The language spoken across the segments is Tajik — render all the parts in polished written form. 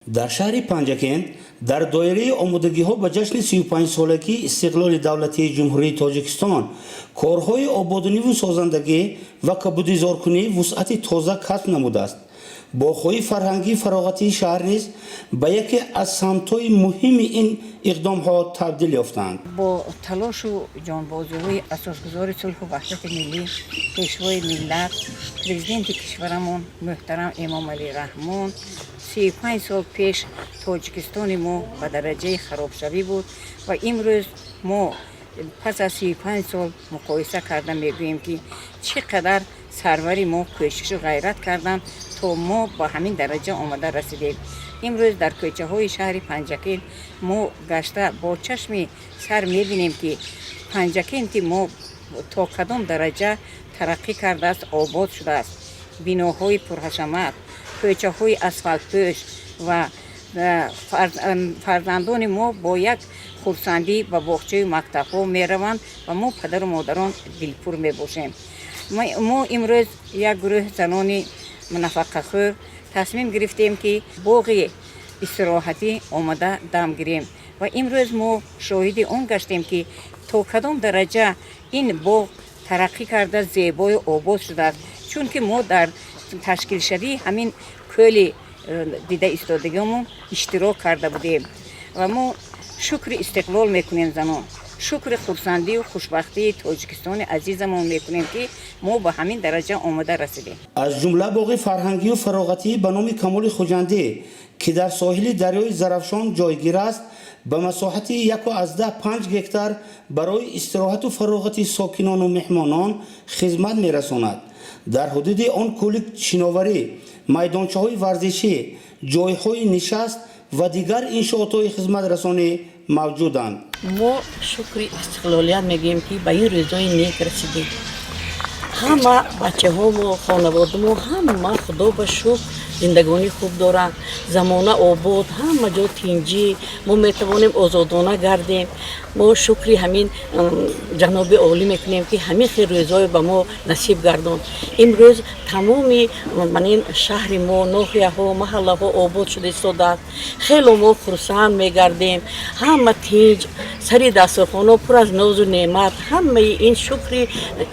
Дар шаҳри Панҷакент дар доираи омодагиҳо ба ҷашни 35-солагии истиқлоли давлатии Ҷумҳурии Тоҷикистон корҳои ободониву созандагӣ ва кабудизоркунӣ вусъати тоза касб намудааст. Боғҳои фарҳангии фароғатии шаҳр низ ба яке аз самтҳои муҳими ин иқдомҳо табдил ёфтаанд. Бо талошу ҷонбозиҳои асосгузори сулҳу ваҳдати миллӣ, Пешвои миллат, Президенти кишварамон муҳтарам Эмомалӣ Раҳмон, 35 сол пеш Тоҷикистони мо ба дараҷаи харобшавӣ буд ва имрӯз мо пас аз 35 сол муқоиса карда мегӯем, ки чӣ қадар сарвари мо кӯшишу ғайрат карданд, то мо ба ҳамин дараҷа омада расидем. Имрӯз дар кӯчаҳои шаҳри Панҷакент мо гашта, бо чашми сар мебинем, ки Панҷакенти мо то кадом дараҷа тараққӣ кардааст, обод шудааст. Биноҳои пурҳашамат, кӯчаҳои асфалтпӯш ва фарзандони мо бо як хурсандӣ ба боғчаю мактабҳо мераванд ва мо, падару модарон, дилпур мебошем. Мо имрӯз як гурӯҳ занони нафақахӯр тасмим гирифтем, ки боғи истироҳатӣ омада дам гирем ва имрӯз мо шоҳиди он гаштем, ки то кадом дараҷа ин боғ тараққӣ карда, зебою обод шудааст, чунки мо дар ташкилшавии ҳамин кӯли дида истодагиамон иштирок карда будем. Ва мо шукри истиқлол мекунем, занон шукри хурсандию хушбахтии Тоҷикистони азизамон мекунем, ки мо ба ҳамин дараҷа омада расидем. Аз ҷумла боғи фарҳангию фароғатӣ ба номи Камоли Хуҷандӣ, ки дар соҳили дарёи Зарафшон ҷойгир аст, ба масоҳати 1,5 гектар барои истироҳату фароғати сокинону меҳмонон хизмат мерасонад. Дар ҳудуди он кӯли шиноварӣ, майдончаҳои варзишӣ, ҷойҳои нишаст ва дигар иншоотҳои хизматрасонӣ мавҷуданд. Мо шукри истиқлолият мегӯем, ки ба ин рӯзои нек расидем. Ҳама бачаҳомо, хонаводамо, ҳама, Худо ба шукр, зиндагонӣ хуб доранд. Замона обод, ҳама ҷо тинҷӣ, мо метавонем озодона гардем. Мо шукри ҳамин ҷаноби олӣ мекунем, ки ҳамин хел рӯзҳое ба мо насиб гардонд. Имрӯз тамоми манин шаҳри мо, ноҳияҳо, маҳаллаҳо обод шуда истодааст. Хело мо хурсанд мегардем. Ҳама тинҷ, сари дастурхоно пур аз нозу неъмат. Ҳамаи ин шукри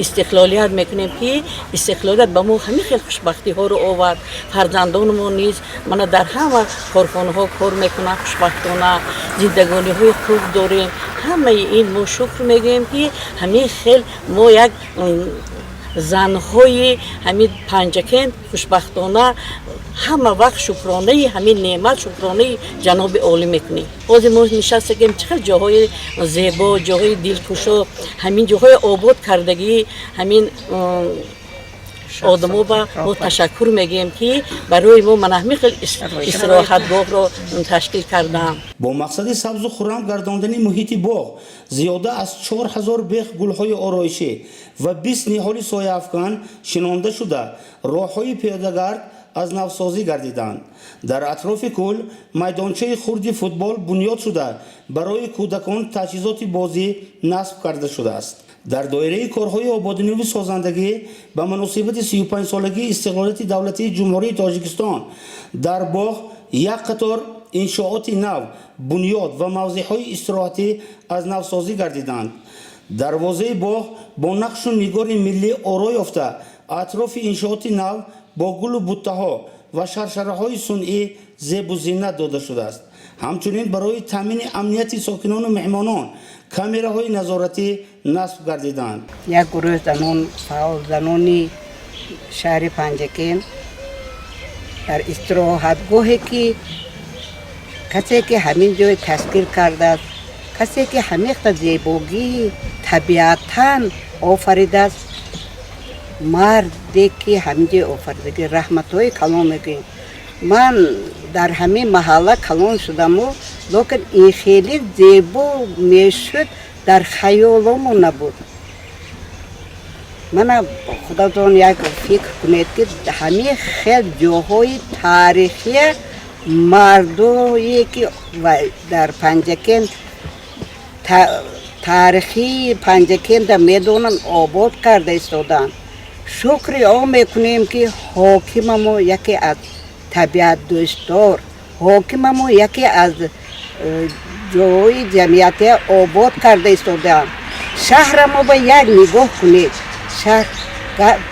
истиқлолият мекунем, ки истиқлолият ба мо ҳамин хел хушбахтиҳоро овард. Фарзандони мо низ мана дар ҳама корхонаҳо кор мекунанд. Хушбахтона, зиндагониҳои хуб дорем. Ҳамаи ин мо шукр мегӯем, ки ҳамин хел мо як занҳои ҳамин Панҷакент хушбахтона ҳама вақт шукронаи ҳамин неъмат, шукронаи ҷаноби олӣ мекунем. Ҳозир мо нишастагем, чӣ хел ҷоҳои зебо, ҷоҳои дилкушо, ҳамин ҷоҳои обод кардагӣ. Ҳамин одамо ба мо ташаккур мегӯем, ки барои мо мана ҳамин хел истироҳатгоҳро ташкил кардам. Бо мақсади сабзу хуррам гардондани муҳити боғ зиёда аз 4000 бех гулҳои ороишӣ ва 20 ниҳоли сояафкан шинонда шуда, роҳҳои пиёдагард аз навсозӣ гардиданд. Дар атрофи кӯл майдончаи хурди футбол бунёд шуда, барои кӯдакон таҷҳизоти бозӣ насб карда шудааст. Дар доираи корҳои ободониву созандагӣ ба муносибати 35-солагии истиқлолияти давлатии Ҷумҳурии Тоҷикистон дар боғ як қатор иншооти нав бунёд ва мавзеъҳои истироҳатӣ аз навсозӣ гардиданд. Дарвозаи боғ бо нақшу нигори миллӣ оро ёфта, атрофи иншооти нав бо гулу буттаҳо ва шаршараҳои сунъӣ зебу зинат дода шудааст. Ҳамчунин барои таъмини амнияти сокинону меҳмонон камераҳои назоратӣ насб гардиданд. Як гурӯҳ занон, фаъол занони шаҳри Панҷакент дар истироҳатгоҳе, ки касе ки ҳамин ҷой ташкил кардааст, касе ки ҳамехта зебогии табиатан офаридааст, марде ки ҳамин ҷой офаридагӣ, раҳматҳои калон мегӯем. Ман дар ҳамин маҳалла калон шудаму, лекин ин хеле зебо мешуд, дар хаёломо набуд. Мана, худатон як фикр кунед, ки ҳамин хел ҷоҳои таърихия мардое ки дар Панҷакент таърихии Панҷакента медонанд, обод карда истоданд. Шукри он мекунем, ки ҳокимамо яке аз табиатдӯстдор. Ҳокимамо яке аз ҷойҳои ҷамъиятия обод карда истодаам. Шаҳрамо ба як нигоҳ кунед. Шаҳр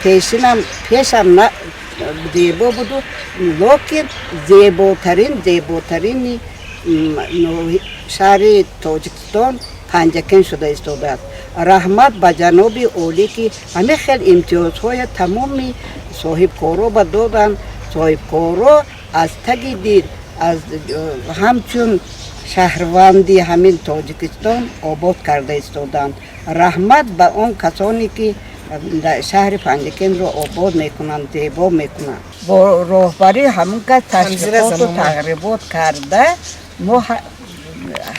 пешинам пешам зебо буду, лекин зеботарин, зеботарини шаҳри Тоҷикистон Панҷакент шуда истодааст. Раҳмат ба ҷаноби олӣ, ки ҳамин хел имтиёзҳоя тамоми соҳибкоро ба доданд. Соҳибкоро аз таги дил, аз ҳамчун шаҳрванди ҳамин Тоҷикистон обод карда истоданд. Раҳмат ба он касоне, ки шаҳри Панҷакентро обод мекунанд, зебо мекунанд. Бо роҳбарии ҳамон кас ташвиқоту тағрибот карда, мо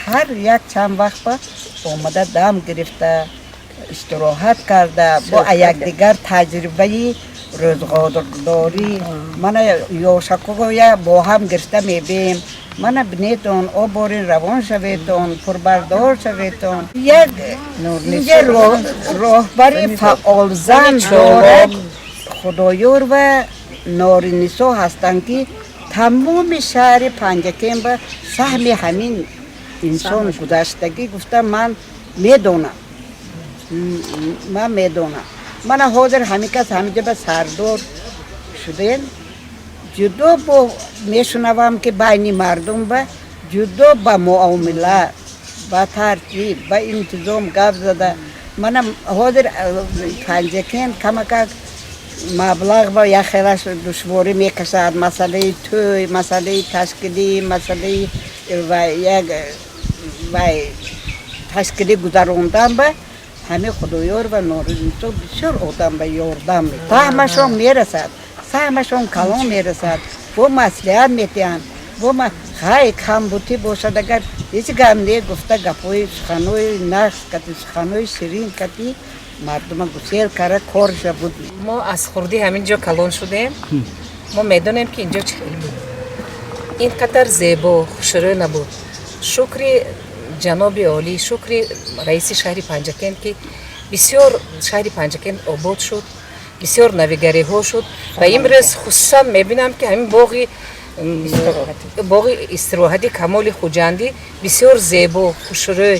ҳар як чанд вақт ба омада, дам гирифта, истироҳат карда, бо якдигар таҷрибаи рӯзғордорӣ, мана ёшакоя бо ҳам гирифта мебием. Мана бинетон, оборин, равон шаветон, пурбардор шаветон. Як инҷа роҳбари фаъолзан дорад, Худоёр ва Норинисо ҳастанд, ки тамоми шаҳри Панҷакент ба саҳми ҳамин инсон гузаштагӣ гуфта ман медонам, ман медонам. Мана ҳозир ҳамин кас ҳаминҷа ба сардор шудем, ҷудо бо мешунавам, ки байни мардум ба ҷудо ба муомила, ба тартиб, ба интизом гап зада. Мана ҳозир Панҷакент камакак маблағ ба як хелаш душворӣ мекашад, масъалаи тӯй, масъалаи ташкилӣ, масъалаи ва як вай ташкилӣ гузарондан ба ҳамин Худоёр ва Норинисо бисёр одам ба ёрдам, фаҳмашон мерасад, саҳмашон калон мерасад, бо маслиҳат метиҳанд, бо хай камбутӣ бошад агар, ҳеҷ гап не гуфта, гапҳои суханҳои нағз кати, суханҳои ширин кати мардума гусел кара корша буд. Мо аз хурдӣ ҳамин ҷо калон шудем. Мо медонем, ки ин ҷо чӣ хел буд, ин қадар зебо, хушрӯ набуд. Шукри ҷаноби олӣ, шукри раиси шаҳри Панҷакент, ки бисёр шаҳри Панҷакент обод шуд, бисёр навигариҳо шуд. Ва имрӯз хусусан мебинам, ки ҳамин боғи истироҳати Камоли Хуҷандӣ бисёр зебо, хушрӯй.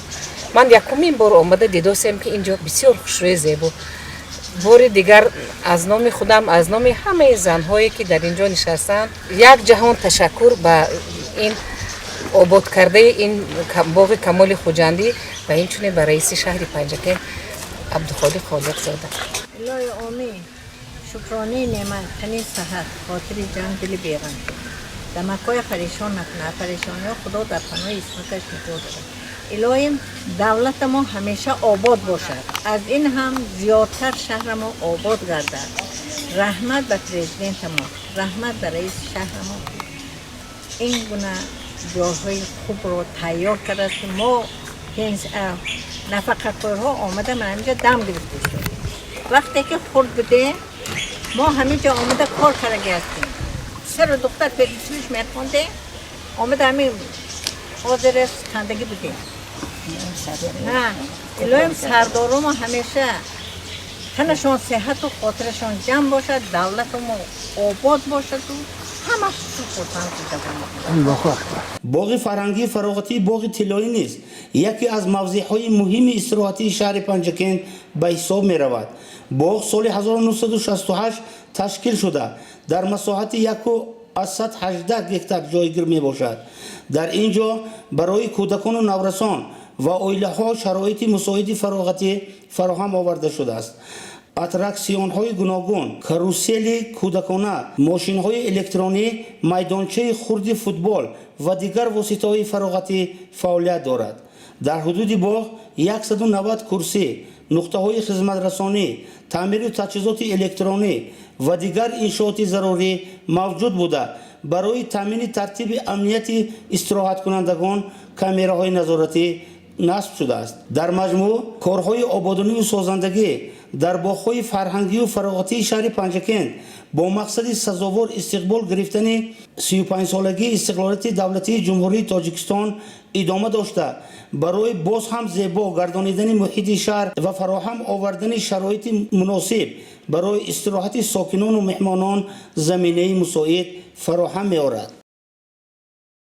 Ман якумин бор омада дидосем, ки ин ҷо бисёр хушрӯи, зебо. Бори дигар аз номи худам, аз номи ҳамаи занҳое, ки дар ин ҷо нишастанд, як ҷаҳон ташаккур ба ин ободкардаи ин боғи Камоли Хуҷандӣ ва инчунин ба раиси шаҳри Панҷакент Абдухолиқ Холиқзода. Илоҳи омин. Шукронаи неъмат, тани саҳат, хотири ҷамъ, дили беғам, дамакҳоя парешон накунад, парешониҳо Худо дар паноҳи исматаш нигоҳ дорад. Илоҳим, давлатамо ҳамеша обод бошад, аз ин ҳам зиёдтар шаҳрамо обод гардад. Раҳмат ба президентамо, раҳмат ба раиси шаҳрамо, ин гуна ҷойҳои хубро тайёр кардааст, ки мо нафақахӯрҳо омада ман ҳаминҷо дам гирифта шуд. Вақте ки хурд будем, мо ҳаминҷо омада кор кардаги ҳастем. Писару духтар педучилище мехондем, омада ҳамин ҳозир кандагӣ будем. Илоҳим, сардоромо ҳамеша танашон сеҳату хотирашон ҷамъ бошад, давлатамо обод бошаду ҳама хурсанд. Боғи фарҳангии фароғатии Боғи тиллоӣ низ яке аз мавзеъҳои муҳими истироҳатии шаҳри Панҷакент ба ҳисоб меравад. Боғ соли 1968 ташкил шуда, дар масоҳати 1,18 гектар ҷойгир мебошад. Дар ин ҷо барои кӯдакону наврасон ва оилаҳо шароити мусоиди фароғатӣ фароҳам оварда шудааст. Аттраксионҳои гуногун, карусели кӯдакона, мошинҳои электронӣ, майдончаи хурди футбол ва дигар воситаҳои фароғатӣ фаъолият дорад. Дар ҳудуди боғ 190 курсӣ, нуқтаҳои хизматрасонӣ, таъмиру таҷҳизоти электронӣ ва дигар иншооти зарурӣ мавҷуд буда, барои таъмини тартиби амнияти истироҳаткунандагон камераҳои назоратӣ насб шудааст. Дар маҷмӯъ, корҳои ободониву созандагӣ дар боғҳои фарҳангию фароғатии шаҳри Панҷакент бо мақсади сазовор истиқбол гирифтани 35-солагии истиқлолияти давлатии Ҷумҳурии Тоҷикистон идома дошта, барои боз ҳам зебо гардонидани муҳити шаҳр ва фароҳам овардани шароити муносиб барои истироҳати сокинону меҳмонон заминаи мусоид фароҳам меорад.